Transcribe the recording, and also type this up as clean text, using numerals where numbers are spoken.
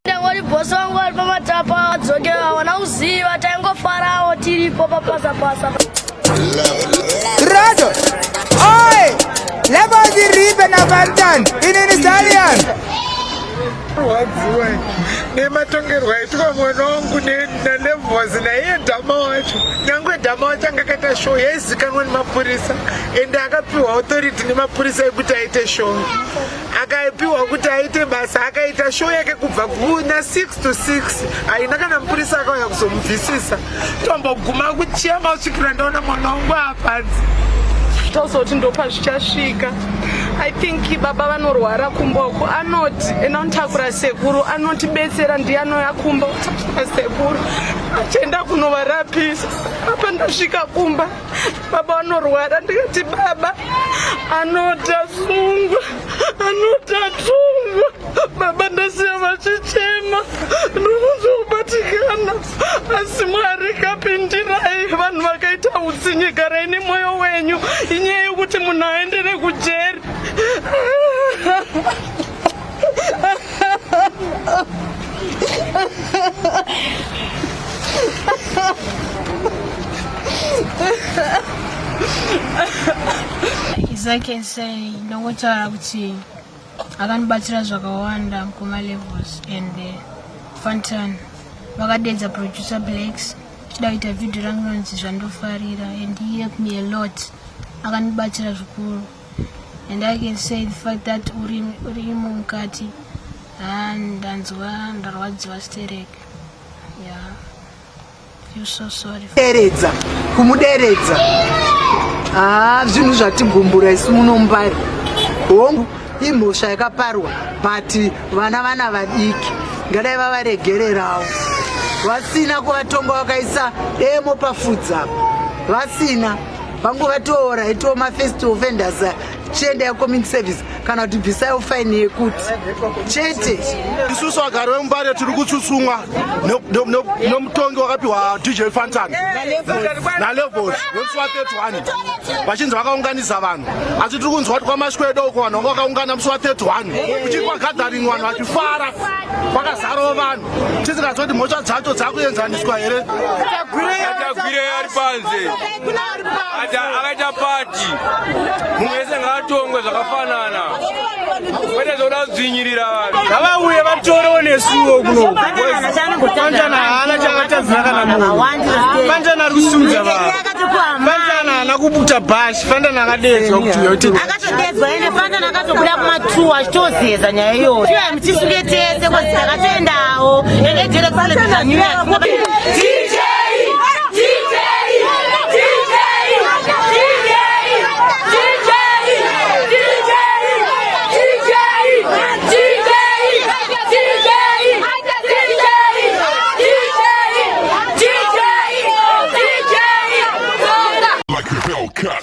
Ndangoti bosi wangu ari pamatapa adzokera hawana kuziva taingofarawo tiripo papasapasa. Rado! Oi! Levels iripe na Fantan! Inini Stallion! Rwadziwa nematongerwo aitwa mwana wangu nalevels naiye dhama wacho nyangwe dhama wacho anga akaita show yaizikanwa nemapurisa ende akapiwa authority nemapurisa ekuti aite show akapiwa kuti aite basa akaita show yake kubva kuna 6 to 6 haina kana mupurisa akauya kuzomubvisisa tomboguma kuchema kusvikira ndaona mwana wangu apanzi tozoti ndopazvichasvika i think baba vanorwara kumba uko anoti enda unotakura sekuru anotibetsera ndiye anouya kumba otakura sekuru achienda kunovarapisa apa ndasvika kumba baba vanorwara ndikati baba anoti asungwa anoti atungwa baba ndasiya vachichema ndokunzwa kubatikana asi mwari kapindirai vanhu vakaita utsinye garai nemwoyo wenyu inyaya yekuti munhu aendere kujeri As I can say, ndongotaura kuti akandibatsira zvakawanda mukoma levels and Fantan vakadedza producer Blacks chida kuita vhidhiyo rangu rinonzi zvandofarira and he helped me a lot akandibatsira zvikuru and I can say the fact that urimo mukati haa ndanzwa ndarwadziwa sterek yeah feel so sorry deredza kumuderedza haa zvinhu zvatigumbura isu muno mumbari hongu imhosva yakaparwa but vana vana vadiki ngadai vavaregererawo vasina kuvatonga vakaisa demo pafudzi apa vasina vangovatoora itiwo mafirst offenders chiendai community service kana kuti bvisaiwo faini yekuti chete isusu vagari vemumbare tiri kutsutsumwa nomutongi wakapiwa dj fantan nalevels wemusi wa31 vachinzi vakaunganisa vanhu asi tiri kunzwa kuti kwamashwedo uko vanhu vanga vakaungana musi wa31 kuchiitwa gathering vanhu vachifara kwakazarawo vanhu tisingazivi kuti mhosva dzacho dzakuenzaniswa here Tagwirei ari panze akaita pati munhu wese ngaatongwe zvakafanana kwete zvoda kudzvinyirira vanhu ngavauye vatorewo nesuwo kunofanjana haana chakatadzira kana munhu fanjana ari kusumudza vanhu fanjana haana kubuta bhashi fanjana akadeedzwa kuti uya uti akatodedzwa ende fanjana akatobuda kumatuwa achitozeza nyaya iyoyo tisunge tese kozi takatoendawo ende jere kucelebrata new year Like a Hellcat.